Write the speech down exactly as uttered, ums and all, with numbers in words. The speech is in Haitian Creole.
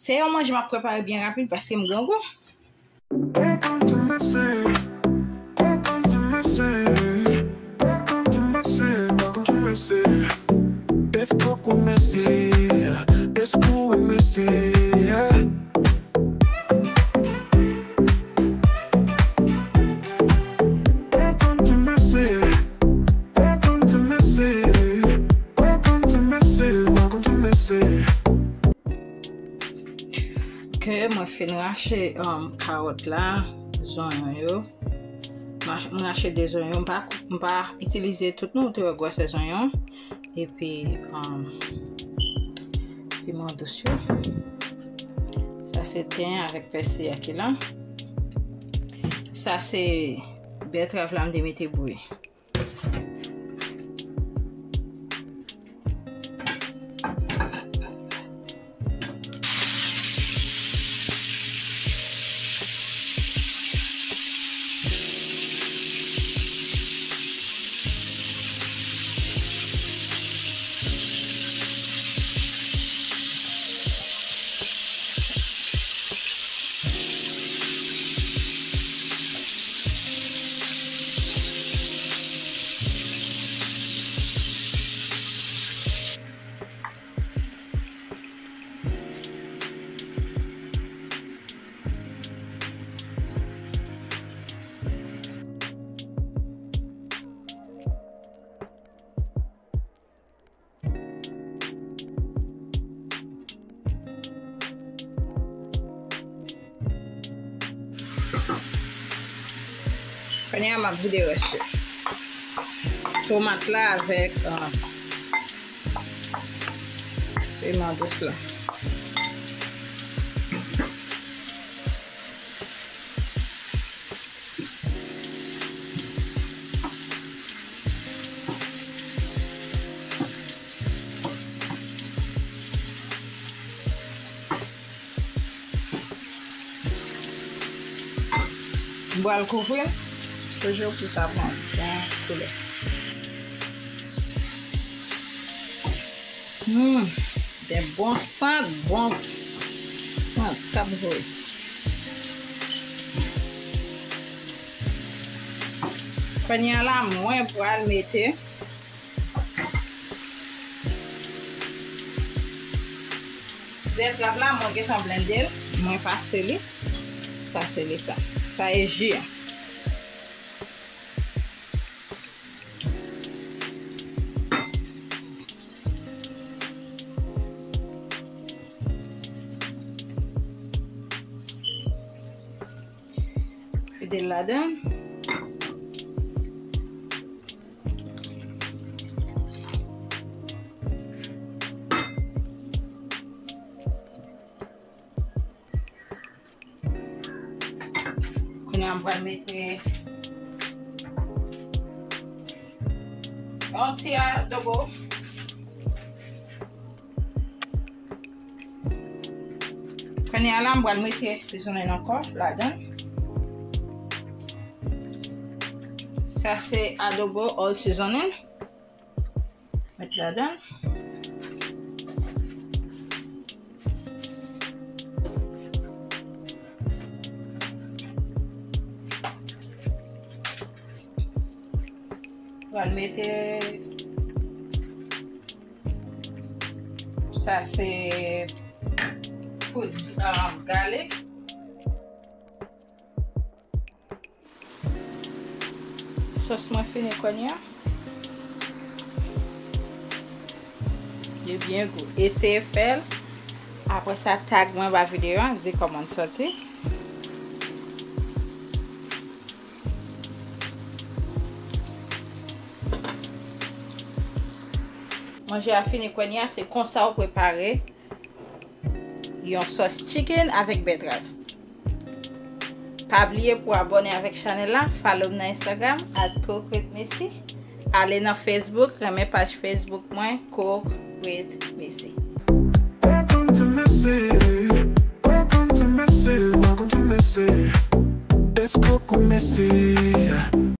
Se yon manje m ap prepare byen rapid paske m grangou. Welcome to Missy. Welcome to Missy. Welcome to Missy. Welcome to Missy. Let's cook with Missy. Let's cool with Missy. Yeah. Welcome to Missy. Welcome to Missy. Welcome to Missy. Welcome to Missy. Ok, mwen fin rache, um, kawòt la, zonyon yo. M rache de zonyon, m pa, m pa itilize tout non, ou te wè gwosè zonyon. Epi, um, piman dous yo. Sa se ten avèk pèsi a ki la. Sa se bètrav la m te mete bouyi. Kounye a, m ap vide rès yo. Tomat la avèk, ah, piman dous la. M pral kouvri l toujou pou sa pran bon koulè. Hmm, de bon sant, bon sant k ap voye. Kounye a la, mwen pral mete bètrav la, mwen gentan blende l, mwen pase li. Sa se li sa. Sa e ji a. Vide l ladan. Kounye a, m pral mete yon ti adobo. Kounye a la, m pral mete seasoning ankò ladan. Sa se adobo all seasoning. Met ladan. Pral mete, sa se poud, um, galik. Sòs mwen fini kounye a. Li byen gou. Eseye fè l. Apre sa, tag mwen ba videyo a, di kòman l sòti. Manje a fini kounye a, se konsa w prepare yon sòs chicken avèk bètrav. Pa bliye pou abòne avèk chanèl la, follow m nan Instagram at cook with missy. Ale nan Facebook, renmen paj Facebook mwen, Cook with Missy. Welcome to Missy. Welcome to Missy. Welcome to Missy. Let's cook with Missy.